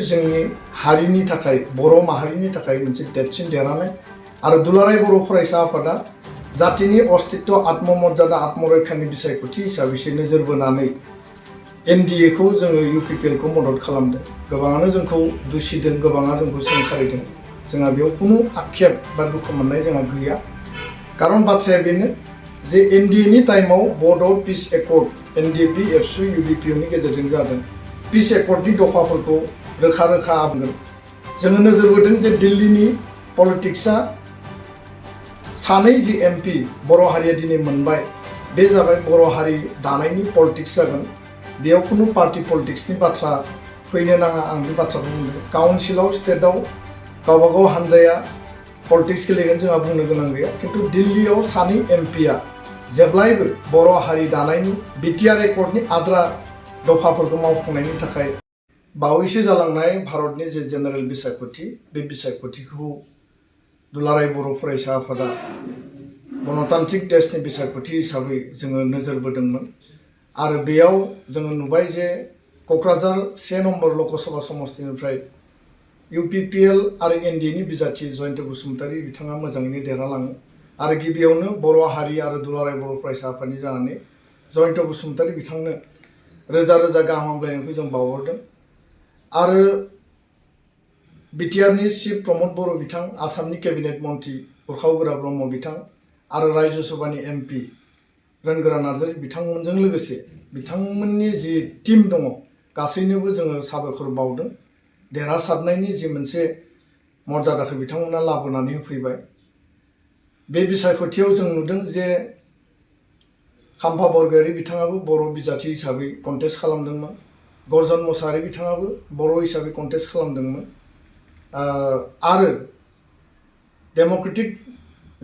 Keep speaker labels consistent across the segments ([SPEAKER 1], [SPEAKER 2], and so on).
[SPEAKER 1] जोंनि हारिनि थाखाय बर' माहारिनि थाखाय मोनसे देरसिन देरहानाय आरो दुलाराय बर' फरायसा आफादा जातिनि अस्तित्व आत्ममर्यादा आत्मरैखानि बिसायख'थि हिसाबैसो नोजोर बोनानै एनडिए खौ जोङो इउपिपिएल खौ मदद खालामदों। गोबाङानो जोंखौ दुसिदों, गोबाङा जोंखौ सोंखारिदों। जोंहा बेयाव खुनु आक्षेप बा दुखु मोननाय जोंहा गैया। खारन बाथ्राया बेनो जे एनडिए नि टाइमाव बड' पिस एकर्ड एनडिएपि एबसु इउबिपिअ नि गेजेरजों जादों। पिस एकर्डनि दफाफोरखौ रोखा रोखा आबुंगोन। जोङो नोजोर बोदों जे दिल्लीनि पलिटिक्सआ सानै जि एमपि बर' हारिया दिनै मोनबाय, बे जाबाय बर' हारि दानायनि पलिटिक्स जागोन। बेयाव खुनु पार्टी पलिटिक्सनि बाथ्रा फैनो नाङा, आं बे बाथ्राखौ बुंदों। काउन्सिलाव स्टेटआव गावबागाव हानजाया पलिटिक्स गेलेगोन, जोंहा बुंनो गोनां गैया। खिन्थु दिल्लीयाव सानै एमपिआ जेब्लायबो बर' हारि दानायनि बिटिआर एकर्डनि आद्रा दफाफोरखौ मावफुंनायनि थाखाय बावैसो जालांनाय भारतनि जे जेनेरेल बिसायख'थि, बे बिसायख'थिखौ दुलाराय बर' फरायसा आफादा गणतान्त्रिक देशनि बिसायख'थि हिसाबै जोङो नोजोर बोदोंमोन। आरो बेयाव जोङो नुबाय जे क'क्राझार 1 नम्बर लकसभा समस्तिनिफ्राय इउपिपिएल आरो एनडिए नि बिजाथि जयन्त बसुमतारी बिथाङा मोजाङैनो देरहालाङो। आरो गिबियावनो बर' हारि आरो दुलाराय बर' फरायसा आफादनि जानानै जयन्त बसुमतारी बिथांनो रोजा रोजा गाहाम हामलायनायखौ जों बावहरदों। आरो बिटिआरनि चिफ प्रमद बर' बिथां, आसामनि केबिनेट मन्त्रि उरखाव ब्रह्म बिथां आरो राज्य सभानि एमपि रोनगोरा नार्जारी बिथांमोनजों लोगोसे बिथांमोननि जि टीम दङ, गासैनोबो जोङो साबायखर बावदों। देरहासारनायनि जि मोनसे मर्यादाखौ बिथांमोना लाबोनानै होफैबाय। बे बिसायख'थियाव जों नुदों जे खाम्फा बरगयारी बिथाङाबो बर' बिजाथि हिसाबै कन्टेस्ट खालामदोंमोन। गर्जन मोसाहारी बिथाङाबो बर' हिसाबै कन्टेस्ट खालामदोंमोन। आरो डेम'क्रेटिक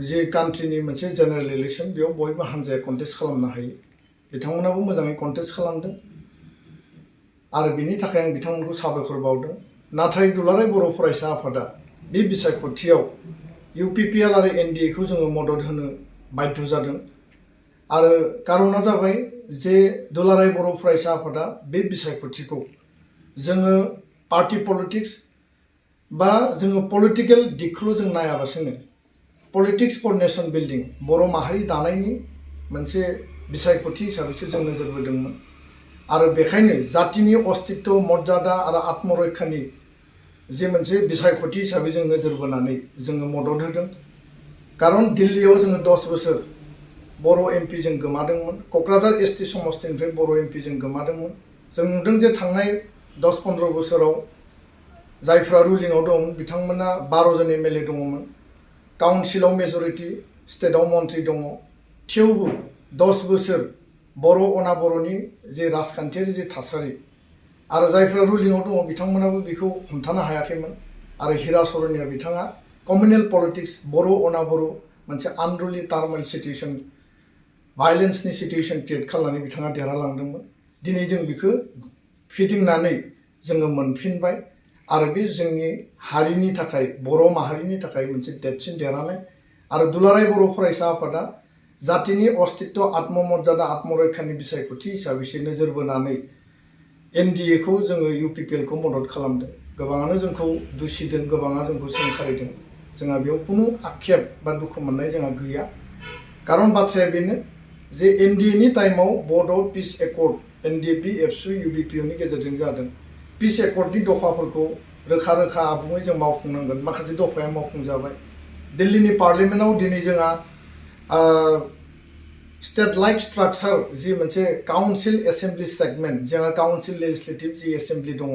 [SPEAKER 1] जि कान्ट्रिनि मोनसे जेनेरेल इलेक्सन, बेयाव बयबो हानजाया कन्टेस्ट खालामनो हायो। बिथांमोनाबो मोजाङै कन्टेस्ट खालामदों आरो बेनि थाखाय आं बिथांमोनखौ साबायखर बावदों। नाथाय दुलाराय बर' फरायसा आफादा बे बिसायख'थियाव इउपिपिएल आरो एनडिए खौ जोङो मदद होनो बाध्य जादों। आरो कारना जाबाय जे दुलाराय बर' फरायसा आफादा बे बिसायख'थिखौ जोङो पार्टी पलिटिक्स बा जोङो पलिटिकेल दिगखौल' जों नायाबासिनो पलिटिक्स फर नेशन बिल्डिं, बर' माहारि दानायनि मोनसे बिसायख'थि हिसाबैसो जों नोजोर बोदोंमोन। आरो बेखायनो जातिनि अस्तित्व मर्यादा आरो आत्मरैखानि जे मोनसे बिसायख'थि हिसाबै जों नोजोर बोनानै जोङो मदद होदों। खारन दिल्लीयाव जोङो 10 बोसोर बर' एमपि जों गोमादोंमोन। क'क्राझार एसटि समस्तिनिफ्राय बर' एमपि जों गोमादोंमोन। जों नुदों जे थांनाय 10-15 बोसोराव जायफ्रा रुलिंआव दं बिथांमोना 12 जन एमएलए दङमोन। काउन्सिलाव मेजरिटि, स्टेटआव मन्त्रि दङ। थेवबो 10 बोसोर बर' अनाबर'नि जे राजखान्थियारि जे थासारि आरो जायफ्रा रुलिंआव दङ बिथांमोनाबो बेखौ हमथानो हायाखैमोन। आरो हिरा सरनिया बिथाङा कमिउनेल पलिटिक्स, बर' अनाबर' मोनसे आनरुलि टार्मल सिटुएसन, भायलेन्सनि सिटुएसन क्रिएट खालामनानै बिथाङा देरहालांदोंमोन। दिनै जों बेखौ फिदिंनानै जोङो मोनफिनबाय। आरो बे जोंनि हारिनि थाखाय, बर' माहारिनि थाखाय मोनसे देरसिन देरहानाय। आरो दुलाराय बर' फरायसा आफादा जातिनि अस्तित्व आत्ममर्यादा आत्मरैखानि बिसायख'थि हिसाबैसो नोजोर बोनानै एनडिए खौ जोङो इउपिपिएल खौ मदद खालामदों। गोबाङानो जोंखौ दुसिदों, गोबाङा जोंखौ सोंखारिदों। जोंहा बेयाव खुनु आक्षेप बा दुखु मोननाय जोंहा गैया। खारन बाथ्राया बेनो जे एनडिए नि टाइमाव बड' पिस एकर्ड एनडिएपि एबसु इउबिपिअ नि गेजेरजों जादों। पिस एकर्डनि दफाफोरखौ रोखा रोखा आबुङै जों मावफुंनांगोन। माखासे दफाया मावफुंजाबाय। दिल्लीनि पार्लियामेन्टआव दिनै जोंहा स्टेट लाइक स्ट्राक्चार जि मोनसे काउन्सिल एसेम्बलि सेगमेन्ट, जोंहा काउन्सिल लेजिस्लेटिभ जि एसेम्बलि दङ,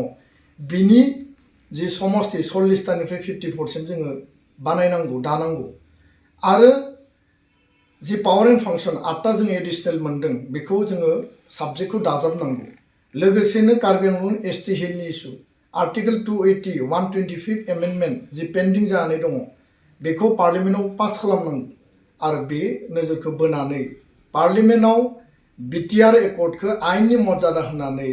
[SPEAKER 1] बिनि जि समस्ति 40तानिफ्राय 54सिम जोङो बानायनांगौ, दानांगौ। आरो जि पावार एन्ड फांसन 8टा जों एडिसनेल मोनदों, बेखौ जोङो साबजेक्टखौ दाजाबनांगौ। लोगोसेनो कार्बि आंलं एसटि हिलनि issue article 280 125 amendment the pending जानानै दङ, बेखौ पार्लियामेन्टआव पास खालामनांगौ। आरो बे नोजोरखौ बोनानै पार्लियामेन्टआव बिटिआर एकर्डखौ आइननि मर्यादा होनानै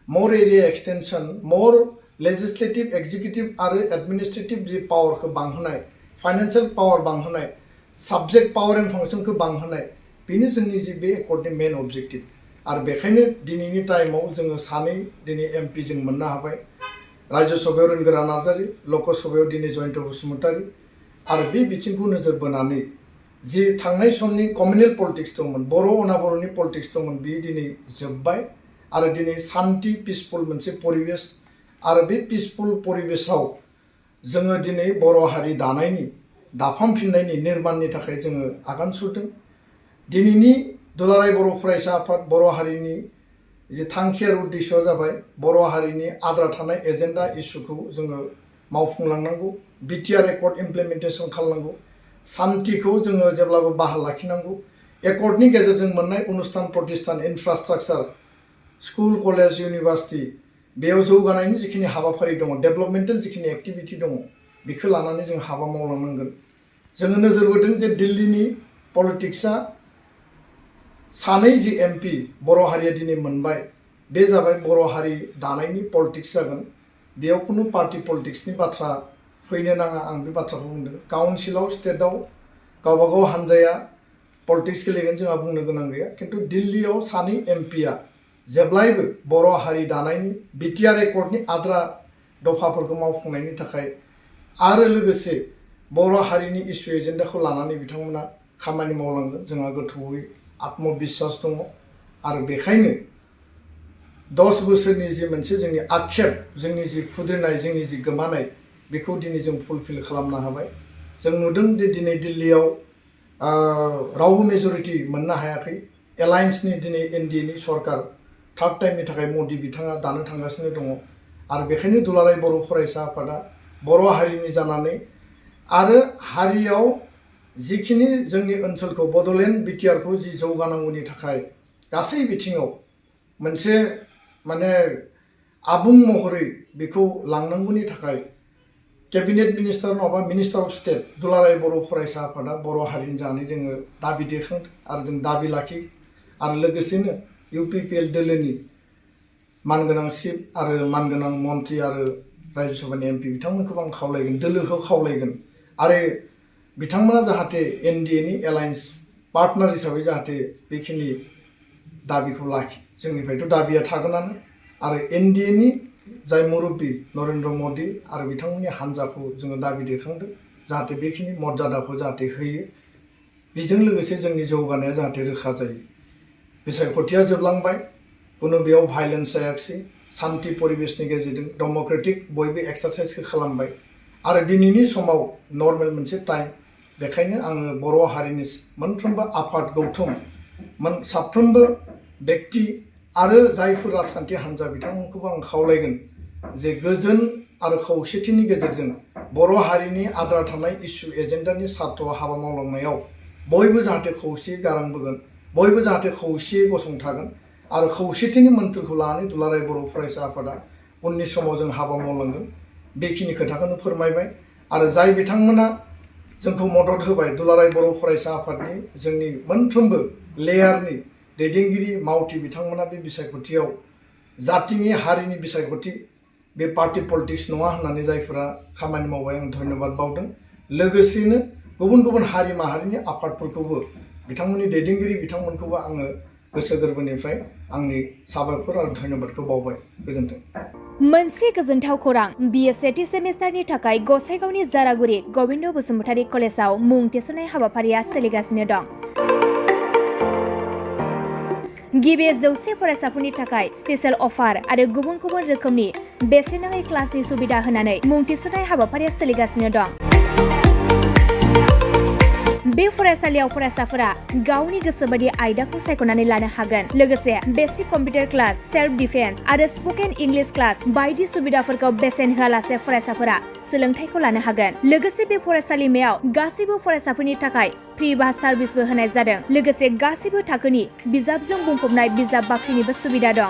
[SPEAKER 1] मोर एरिया एक्सटेनसन, मोर लेजिस्लेटिभ, एक्जिकिउटिभ आरो एडमिनिस्ट्रेटिभ जि पावारखौ बांहोनाय, फाइनेन्सियेल पावार बांहोनाय, साबजेक्ट पावार एन्ड फांसनखौ बांहोनाय, बेनो जोंनि जि बे एकर्डनि मेन अबजेक्टिभ। आरो बेखायनो दिनैनि टाइमाव जोङो सानै दिनै एमपि जों मोननो हाबाय। राज्य सभायाव रोनगोरा नार्जारि, लक सभायाव दिनै जयन्त बसुमतारि आरो बे बिथिंखौ नोजोर बोनानै जि थांनाय समनि कमिउनेल पलिटिक्स दंमोन, बर' अनाबर'नि पलिटिक्स दंमोन, बेयो दिनै जोब्बाय आरो दिनै शान्ति पिसफुल मोनसे परिबेस आरो बे पिसफुल परिबेसाव जोङो दिनै बर' हारि दानायनि दाफामफिननायनि निर्माणनि थाखाय जोङो आगान सुरदों। दिनैनि दुलाराय बर' फरायसा आफाद बर' हारिनि जे थांखि आरो उद्देश्यआ जाबाय बर' हारिनि आद्रा थानाय एजेन्डा इस्युखौ जोङो मावफुंलांनांगौ, BTR Accord इमप्लिमेन्टेसन खालामनांगौ, शान्तिखौ जोङो जेब्लाबो बाहाल लाखिनांगौ, एकर्डनि गेजेरजों मोननाय अनुस्थान प्रतिष्ठान इनफ्रास्ट्राक्चार स्कुल कलेज इउनिभार्सिटि बेयाव जौगानायनि जिखिनि हाबाफारि दङ, डेभेलपमेन्टेल जिखिनि एक्टिभिटि दङ, बेखौ लानानै जों हाबा मावलांनांगोन। जोङो नोजोर बोदों जे दिल्लीनि पलिटिक्सआ सानै जि MP बर' हारिया दिनै मोनबाय, बे जाबाय बर' हारि दानायनि पलिटिक्स जागोन। बेयाव खुनु पार्टि पलिटिक्सनि बाथ्रा फैनो नाङा, आं बे बाथ्राखौ बुंदों। काउन्सिलाव स्टेटआव गावबागाव हान्जाया पलिटिक्स गेलेगोन, जोंहा बुंनो गोनां गैया। खिन्थु दिल्लीयाव सानै MPआ जेब्लायबो बर' हारि दानायनि BTR Accordनि आद्रा दफाफोरखौ मावफुंनायनि थाखाय आरो लोगोसे बर' हारिनि इस्यु एजेन्डाखौ लानानै बिथांमोना खामानि मावलांगोन, जोंहा गोथौयै आत्मबिश्वास दङ। आरो बेखायनो 10 बोसोरनि जि मोनसे जोंनि आक्षेप, जोंनि जि खुद्रिनाय, जोंनि जि गोमानाय, बेखौ दिनै जों फुलफिल खालामनो हाबाय। जों नुदों दि दिनै दिल्लीयाव रावबो मेजरिटि मोननो हायाखै। एलायन्सनि दिनै NDAनि सरकार थार्ड टाइमनि थाखाय मदि बिथाङा दानो थांगासिनो दङ। आरो बेखायनो दुलाराय बर' फरायसा आफादा बर' हारिनि जानानै आरो हारियाव जिखिनि जोंनि ओनसोलखौ बड'लेण्ड BTRखौ जि जौगानांगौनि थाखाय गासै बिथिङाव मोनसे माने आबुं महरै बेखौ लांनांगौनि थाखाय केबिनेट मिनिस्टार नङाबा मिनिस्टार अफ स्टेट दुलाराय बर' फरायसा आफादा बर' हारिनि जानानै जोङो दाबि दैखांदों आरो जों दाबि लाखि आरो लोगोसेनो UPPL दोलोनि मानगोनां चिफ आरो मानगोनां मन्त्रि आरो राज्य सभानि MP बिथांमोनखौबो आं खावलायगोन, दोलोखौ खावलायगोन आरो बिथांमोना जाहाथे NDAनि एलायन्स पार्टनार हिसाबै जाहाथे बेखिनि दाबिखौ लाखि। जोंनिफ्रायथ' दाबिया थागोनानो आरो NDAनि जाय मुरब्बी नरेन्द्र मदि आरो बिथांमोननि हान्जाखौ जोङो दाबि दैखांदों जाहाथे बेखिनि मर्यादाखौ जाहाथे होयो। बेजों लोगोसे जोंनि जौगानाया जाहाथे रोखा जायो। बिसायख'थिया जोबलांबाय, कुनु बेयाव भायलेन्स जायाखिसै, शान्ति परिबेसनि गेजेरजों डेम'क्रेटिक बयबो एक्सारसाइसखौ खालामबाय आरो दिनैनि समाव नर्मेल मोनसे टाइम। बेखायनो आङो बर' हारिनि मोनफ्रोमबो आफाद गौथुम साफ्रोमबो व्यक्ति आरो जायफोर राजखान्थि हान्जा बिथांमोनखौबो आं खावलायगोन जे गोजोन आरो खौसेथिनि गेजेरजों बर' हारिनि आद्रा थानाय इस्यु एजेन्डानि सार्थ'आव हाबा मावलांनायाव बयबो जाहाथे खौसेयै गारां बोगोन, बयबो जाहाथे खौसेयै गसंथागोन आरो खौसेथिनि मोन्थोरखौ लानानै दुलाराय बर' फरायसा आफादा उननि समाव जों हाबा मावलांगोन। बेखिनि खोथाखौनो फोरमायबाय आरो जाय बिथांमोना जोंखौ मदद होबाय, दुलाराय बर' फरायसा आफादनि जोंनि मोनफ्रोमबो लेयारनि दैदेनगिरि मावथि बिथांमोना बे बिसायख'थियाव जातिनि हारिनि बिसायख'थि, बे पार्टि पलिटिक्स नङा होननानै जायफोरा खामानि मावबाय, आं धन्यबाद बावदों। लोगोसेनो गुबुन गुबुन हारि माहारिनि आफादफोरखौबो बिथांमोननि दैदेनगिरि बिथांमोनखौबो आङो गोसो गोरबोनिफ्राय आंनि साबायखर आरो धन्यबादखौ बावबाय। गोजोन्थों।
[SPEAKER 2] मोनसे गोजोनथाव खौरां, BA सेथि सेमिस्टारनि थाखाय गसाइगावनि जारागुरि गबिन्द बसुमतारी कलेजाव मुं थिसननाय हाबाफारिया सोलिगासिनो दं। गिबि 100 फरायसाफोरनि थाखाय स्पेशेल अफार आरो गुबुन गुबुन रोखोमनि बेसेन नाङै क्लासनि सुबिदा होनानै मुं थिसननाय हाबाफारिया सोलिगासिनो दं। बे फरायसालियाव फरायसाफोरा गावनि गोसोबायदि आयदाखौ सायख'नानै लानो हागोन। लोगोसे basic computer class, self defence आरो स्पकेन इंलिश क्लास बायदि सुबिदाफोरखौ बेसेन होआलासे फरायसाफोरा सोलोंथाइखौ लानो हागोन। लोगोसे बे फरायसालिमायाव गासैबो फरायसाफोरनि थाखाय फ्रि बास सार्भिसबो होनाय जादों। लोगोसे गासैबो थाखोनि बिजाबजों बुंफबनाय बिजाब बाख्रिनिबो सुबिदा दं।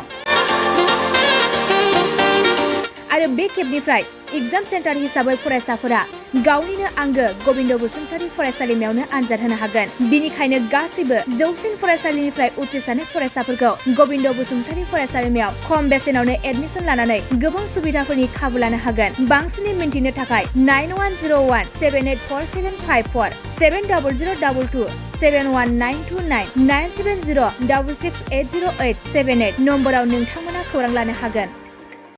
[SPEAKER 2] आरो बे खेबनिफ्राय एग्जाम सेन्टार हिसाबै फरायसाफोरा गावनिनो आंगो गबिन्द बसुमतारी फरायसालिमायावनो आनजाद होनो हागोन। बिनिखायनो गासैबो जौसिन फरायसालिनिफ्राय उथ्रिसारनाय फरायसाफोरखौ गबिन्द बसुमतारी फरायसालिमायाव खम बेसेनावनो एडमिसन लानानै गोबां सुबिदाफोरनि खाबु लानो हागोन। बांसिनै मिन्थिनो थाखाय 9101784754 700022 71929 97066808878 नम्बराव नोंथांमोना खौरां लानो हागोन।